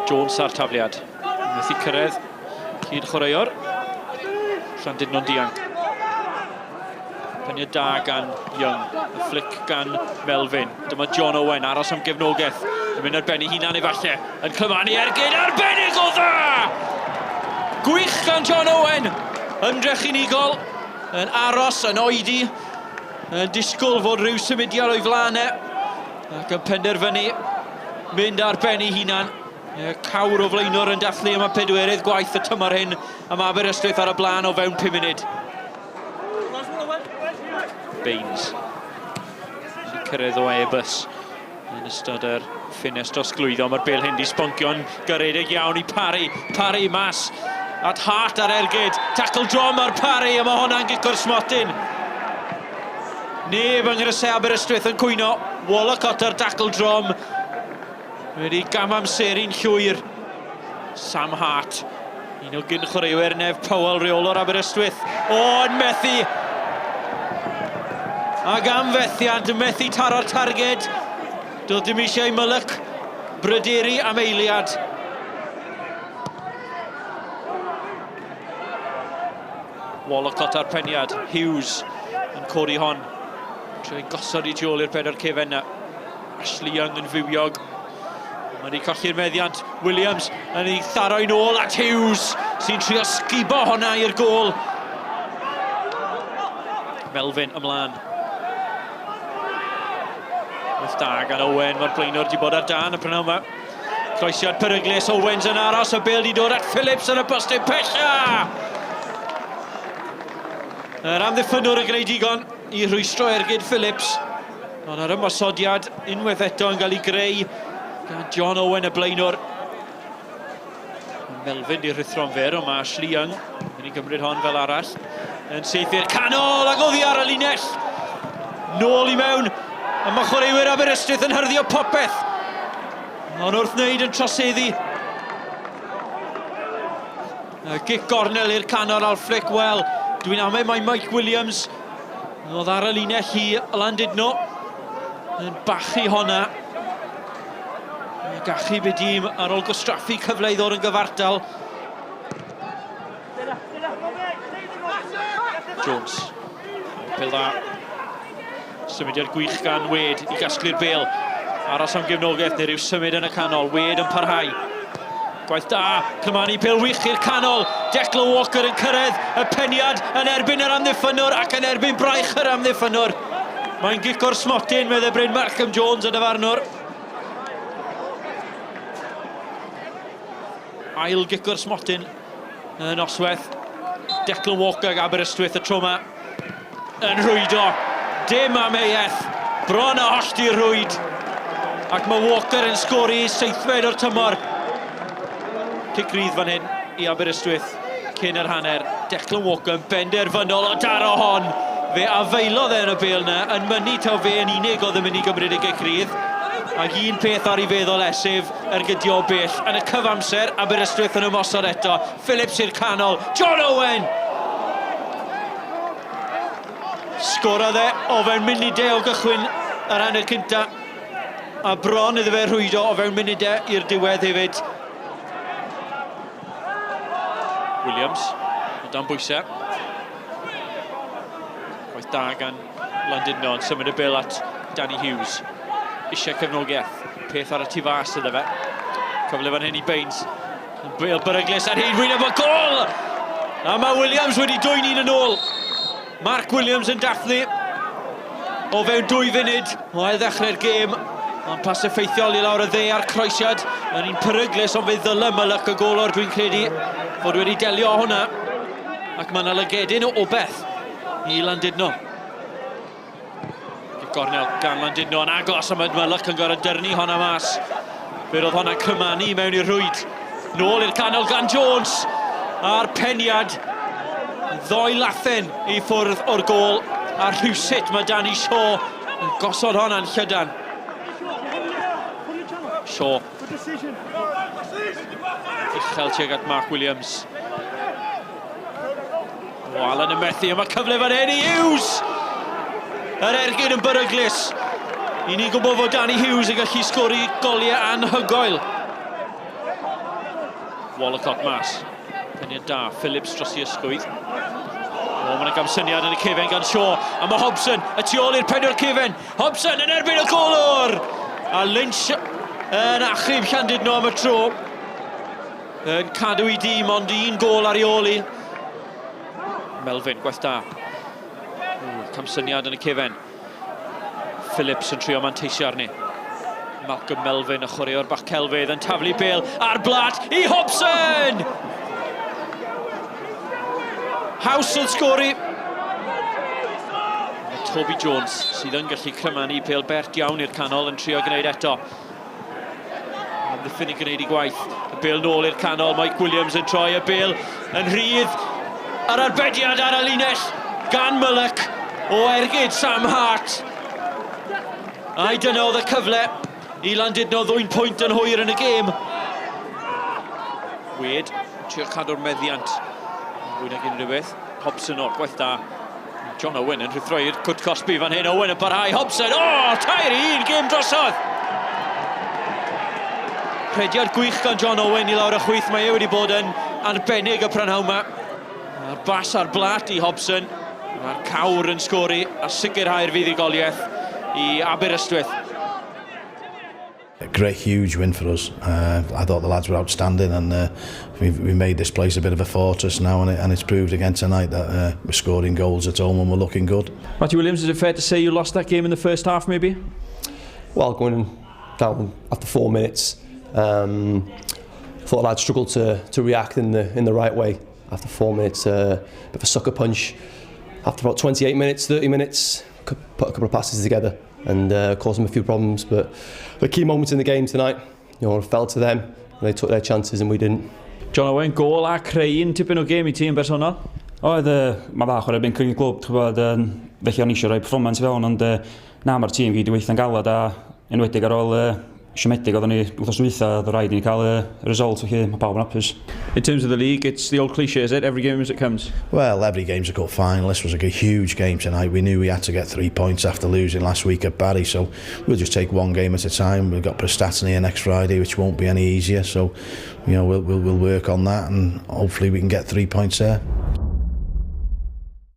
Jones ar tafliad. Methu cyrraedd cyd chwaraewr. Llandudno'n dianc. Peniad da gan Young. Y fflic gan Melvin. Dyma John Owen aros am gefnogaeth. Yn mynd ar ben ei hunan efallai. Yn clymanu ergyd arbennig o dda! Gwych gan John Owen! Ymdrech unigol. Yn aros, yn oedi. Yn disgwyl fod rhyw symudiad o'i flaen e. Ac yn penderfynu mynd ar ben ei hunan. Y cawr o flaenor yn dathlu yma pedwerydd gwaith y tymor hyn am Aberystwyth ar y blaen o fewn 5 munud. Baines. Wedi cyrraedd o Airbus yn ystod yr ffenest drosglwyddo. Mae'r bel hyn di sboncio'n garedig iawn i Parry. Parry mas at Hart ar ergyd. Tackle drom ar Parry a mae hwnna'n gico'r smotyn. Neb yng Nghrysau Aberystwyth yn cwyno. Wollacott ar dacl drom. Wedi gamamseru'n llwyr. Sam Hart, un o gyn-chwaraewyr Nev Powell, reolwr Aberystwyth. O, yn methu! Ac am fethiant, yn methu taro'r targed. Doedd dim eisiau Mullock bryderu am eiliad. Wollacott ar peniad, Hughes yn codi hon. Trwy gosod i tu ôl i'r pedwar cefen na. Ashley Young yn fywiog. Mae wedi colli'r meddiant. Williams yn ei tharo'n ôl at Hughes sy'n trio sgubo honna i'r gôl. Melvin ymlaen. Wyth da gan Owen, mae'r blaenwr wedi bod ar dan y prynhawn yma. Croesiad peryglus, Owens yn aros, y bêl di dod at Phillips yn y postyn pella! Yr amddiffynnwr yn gwneud digon i rhwystro ergyd Phillips. Ond yr ymosodiad unwaith eto yn cael ei greu gan John Owen y blaenwr. Melvin di rhuthro'n fyr, ond mae Ashley Young yn ei gymryd hon fel arall. Yn syth i'r canol ac oddi ar y linell. Nôl i mewn, a mae chwaraewyr Aberystwyth yn hyrddio popeth. Ond wrth wneud yn troseddu. Gic gornel i'r canol al flick, wel, dwi'n amau mae Mike Williams oedd ar y linell i Landudno yn bachu honna. Gachu be dîm ar ôl gwastraffu cyfle i ddod yn gyfartal. Jones. Pel dda. Symudiad gwych gan Wade i gasglu'r bel. Aros am gefnogaeth neu rhyw symud yn y canol. Wade yn parhau. Gwaith da, Cymanu pel wych i'r canol. Declan Walker yn cyrraedd y peniad yn erbyn yr amddiffynnwr ac yn erbyn braich yr amddiffynnwr. Mae'n gic o'r smotyn, meddai Bryn Malcolm Jones y dyfarnwr. Ail gic o'r smotyn y noswaith. Declan Walker ag Aberystwyth y tro yma yn rhwydo. Dim amheuaeth. Bron a hollti'r rhwyd. Ac mae Walker yn sgori seithfed o'r tymor. Cic rydd fan hyn i Aberystwyth cyn yr hanner. Declan Walker yn benderfynol o daro hon. Fe afaelodd e yn y bêl na, yn mynnu taw fe yn unig oedd yn mynd i gymryd y gic rydd. Ac un peth ar ei feddwl e, sef ergydio o bell. Yn y cyfamser, Aberystwyth yn ymosod eto. Phillips i'r canol. John Owen! Sgorodd e o fewn munudau o gychwyn yr hanner cynta. A bron iddo fe rhwydo o fewn munudau i'r diwedd hefyd. Williams, o dan bwysau. Gwaith da gan Landudno yn symud y bel at Danny Hughes. Eisiau cefnogaeth. Peth ar y tu fas iddo fe. Cyfle fan hyn i Baines. Bel beryglus ar hyd wyneb y gol! A mae Williams wedi dwyn un yn ôl. Mark Williams yn dathlu o fewn dwy funud o ail ddechrau'r gêm. Ond pas effeithiol i lawr y dde a'r croesiad yn un peryglus, ond fe ddyle Mullock y golwr dwi'n credu fod wedi delio â hwnna. Ac mae yna lygedyn o obeth i Landudno. Gornel gan Landudno yn agos, a mae Mullock yn gorfod dyrnu honna mas. Fe roedd hwnna'n cymanu mewn i'r rhwyd. Nôl i'r canol gan Jones, a'r peniad ddoi lathen i ffwrdd o'r gôl, a rhywsut mae Danny Shaw yn gosod honna'n llydan. Shaw. Uchel tuag at Mark Williams. O, Alan yn methu, a mae cyfle fan hyn i Hughes! Yr ergyd yn beryglus. I ni'n gwybod fod Danny Hughes yn gallu sgori goliau anhygoel. Wallacott mas. Peniad da, Phillips dros i ysgwydd. O, mae'n gamsyniad yn y cefen gan Shaw. A mae Hobson y tu ôl i'r penwr cefen. Hobson yn erbyn y golwr! A Lynch yn achub Llandudno am y tro. Yn cadw i dîm, ond un gol ar ei ôl i. Melvin, gwaith da. Camsyniad yn y cefen. Phillips yn trio manteisio arni. Malcolm Melvin, y chwaraewr bach celfydd, yn taflu bel ar blat i Hobson! House yn sgori. Mae Toby Jones sydd yn gallu crymanu pel bert iawn i'r canol yn trio gwneud eto. Amddiffyn i gwneud i gwaith. Y bel nôl i'r canol, Mike Williams yn troi y bel yn rhydd. Yr arbediad ar y linell gan Mullock o ergyd Sam Hart. Ai dyna oedd y cyfle i Landudno ddwy'n pwynt yn hwyr yn y gêm. Wade, trio cadw'r meddiant. Fwy nag unrhyw beth. Hobson o'r gwaith da. John Owen yn rhuthro i'r cwt cosbi fan hyn. Owen yn parhau. Hobson, o, oh, 3-1, gêm drosodd! Rhediad gwych gan John Owen i lawr y chwith. Mae e wedi bod yn arbennig y prynhawn yma. Mae'r bas ar blat i Hobson. Mae'r cawr yn sgori a sicrhau'r fuddugoliaeth i Aberystwyth. A great, huge win for us. I thought the lads were outstanding and we, we made this place a bit of a fortress now and, it, and it's proved again tonight that we're scoring goals at home and we're looking good. Matthew Williams, is it fair to say you lost that game in the first half maybe? Well, going down after 4 minutes, I thought the lads struggled to react in the right way after 4 minutes. Bit of a sucker punch. After about 28 minutes, 30 minutes, put a couple of passes together and caused them a few problems. But the key moments in the game tonight fell to them. And they took their chances and we didn't. John Owen, gol a creu un tipyn o gêm i ti yn bersonol? Oedd, mae dda chwarae erbyn cyn glwb, ti'n gwybod, felly o'n eisiau rhoi performance i fewn, ond na, mae'r tîm gyd i weithio'n galad a enwedig ar ôl siomedig oedden ni wythnos dwytha, oedd rhaid i ni cael y result, felly mae pawb yn hapus. In terms of the league, it's the old cliche, is it? Every game as it comes. Well, every game's a cup final. This was a huge game tonight. We knew we had to get 3 points after losing last week at Barry, so we'll just take one game at a time. We've got Prestatyn here next Friday, which won't be any easier. So, we'll work on that and hopefully we can get 3 points there.